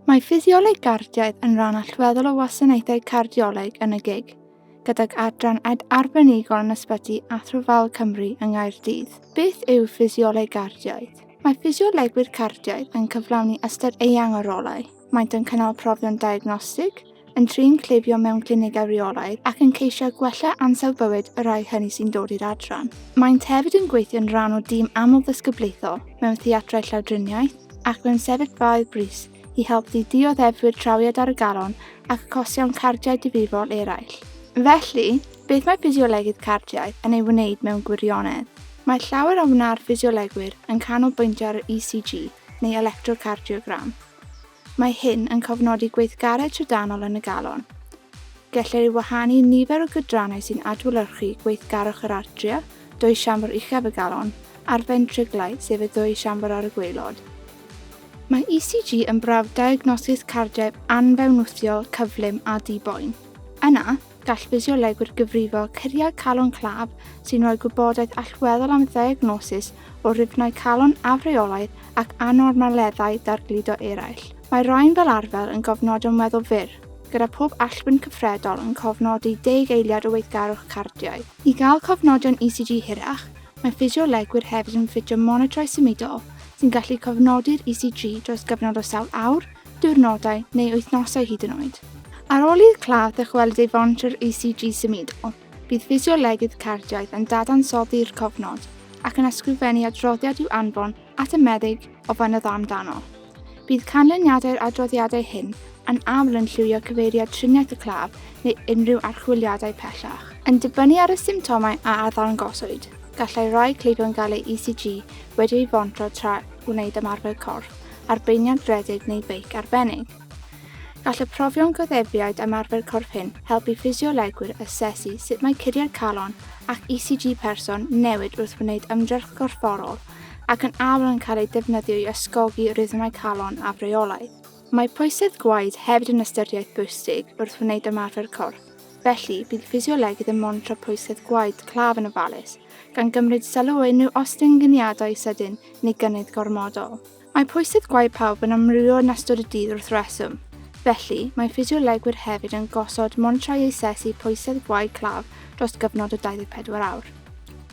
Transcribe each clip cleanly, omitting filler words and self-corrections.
Mae ffisioleg gardiaidd yn rhan allweddol o wasanaethau cardioleg yn y gig, gydag adran ed arbenigol yn Ysbyty Athrofaol Cymru yng Nghaerdydd. Beth yw ffisioleg gardiaidd? Mae ffisiolegwyr cardiaidd yn cyflawni ystod eang o rolau. Maent yn cynnal profion diagnostig, yn trin cleifion mewn clinigau rheolaidd ac yn ceisio gwella ansawdd bywyd y rhai hynny sy'n dod i'r adran. Maent hefyd yn gweithio'n rhan o dîm amlddisgyblaethol mewn theatrau llawdriniaeth ac mewn sefyllfaoedd brys i helpu dioddefwyr trawiad ar y galon ac achosion cardiau difrifol eraill. Felly, beth mae ffisiolegydd cardiaidd yn ei wneud mewn gwirionedd? Mae llawer o wna'r ffisiolegwyr yn canolbwyntio ar yr ECG, neu electrocardiogram. Mae hyn yn cofnodi gweithgaredd trydanol yn y galon. Gellir ei wahanu i nifer o gydrannau sy'n adlewyrchu gweithgarwch yr atria, dwy siambr uchaf y galon, a'r fentriglau, sef y ddwy siambr ar y gwaelod. Mae ECG yn brawf diagnosis cardiaidd anfewnwthiol, cyflym a di-boen. Yna, gall ffisiolegwyr gyfrifo curiad calon claf sy'n rhoi gwybodaeth allweddol am ddiagnosis o rifnau calon afreolaidd ac annormaleddau dargludo eraill. Mae rhain fel arfer yn gofnodion weddol fyr, gyda phob allbwn cyfredol yn cofnodi deg eiliad o weithgarwch cardiaidd. I gael cofnodion ECG hirach, mae ffisiolegwyr hefyd yn ffitio monitrau symudol sy'n gallu cofnodi'r ECG dros gyfnod o sawl awr, diwrnodau neu wythnosau hyd yn oed. Ar ôl i'r claf ddychwelyd ei fonitor ECG symudol, bydd ffisiolegydd cardiaidd yn dadansoddi'r cofnod ac yn ysgrifennu adroddiad i'w anfon at y meddyg ofynnodd amdano. Bydd canlyniadau'r adroddiadau hyn yn aml yn lliwio cyfeiriad triniaeth y claf neu unrhyw archwiliadau pellach. Yn dibynnu ar y symptomau a arddangoswyd, gallai rhai cleifion gael eu ECG wedi ei fonitro tra gwneud ymarfer corff, ar beiriant rhedeg neu feic arbennig. Gall y profion goddefiaid ymarfer corff hyn helpu ffisiolegwyr asesu sut mae curiad calon ac ECG person newid wrth wneud ymdrech gorfforol ac yn aml yn cael eu defnyddio i ysgogi rhythmau calon afreolaidd. Mae pwysedd gwaed hefyd yn ystyriaeth bwysig wrth wneud ymarfer corff, felly bydd ffisiolegydd yn monitro pwysedd gwaed claf yn ofalus, gan gymryd sylw o unrhyw ostyngiadau sydyn neu gynnydd gormodol. Mae pwysedd gwaed pawb yn amrywio yn ystod y dydd wrth reswm. Felly, mae ffisiolegwyr hefyd yn gosod monitrau i asesu pwysedd gwaed claf dros gyfnod o 24 awr.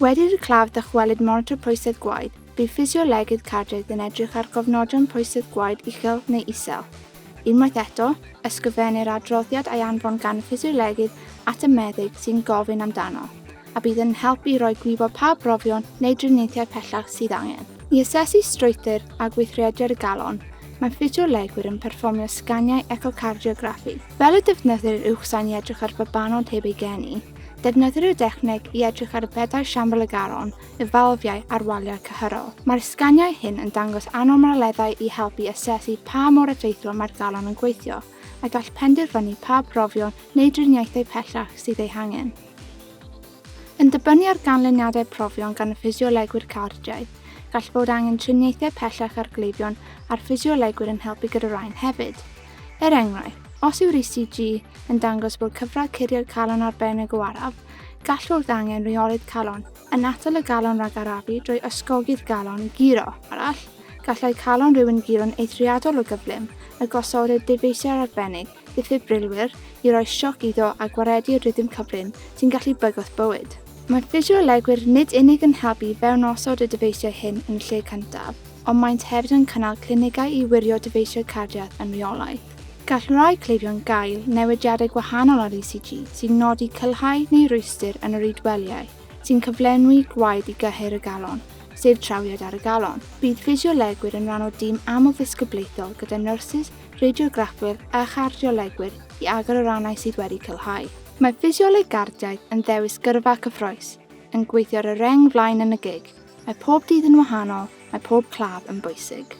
Wedi i'r claf ddychwelyd monitor pwysedd gwaed, bydd ffisiolegydd cardiaidd yn edrych ar gofnodion pwysedd gwaed uchel neu isel. Unwaith eto, ysgrifennir adroddiad a'i anfon gan y ffisiolegydd at y meddyg sy'n gofyn amdano, a bydd yn helpu i roi gwybod pa brofion neu driniaethau pellach sydd angen. I asesu strwythur a gweithrediad y galon, mae ffisiolegwyr yn perfformio sganiau ecocardiograffi. Fel y defnyddir yr uwchsain i edrych ar fabanod heb eu geni, defnyddir y dechneg i edrych ar y bedair siambr y galon, y falfiau a'r waliau cyhyrol. Mae'r sganiau hyn yn dangos annormaleddau i helpu asesu pa mor effeithlon mae'r galon yn gweithio, a gall penderfynu pa brofion neu driniaethau pellach sydd eu hangen. Yn dibynnu ar ganlyniadau profion gan y ffisiolegwyr cardiaidd, gall fod angen triniaethau pellach ar gleifion a'r ffisiolegwyr yn helpu gyda rhain hefyd. Er enghraifft, os yw'r ECG yn dangos bod cyfradd curiad calon arbennig o araf, gall fod angen rheolydd calon yn atal y galon rhag arafu drwy ysgogi'r galon i guro. Arall, gallai calon rhywun guro'n eithriadol o gyflym, y gosodir dyfeisiau arbennig diffibrilwyr i roi sioc iddo a gwaredu rhythm cyflym sy'n gallu bygwth bywyd. Mae ffisiolegwyr nid unig yn helpu i fewnosod y dyfeisiau hyn yn y lle cyntaf, ond maent hefyd yn cynnal clinigau i wirio dyfeisiau cardiaidd yn rheolaidd. Gall rhai cleifion gael newidiadau gwahanol ar ECG sy'n nodi culhau neu rwystr yn yr rhydwelïau sy'n cyflenwi gwaed i gyhyr y galon, sef trawiad ar y galon. Bydd ffisiolegwyr yn rhan o dîm amlddisgyblaethol gyda nyrsys, radiograffwyr a chardiolegwyr i agor y rannau sydd wedi culhau. Mae ffisioleg gardiaidd yn ddewis gyrfa cyffrous, yn gweithio ar y rheng flaen yn y gig. Mae pob dydd yn wahanol, mae pob claf yn bwysig.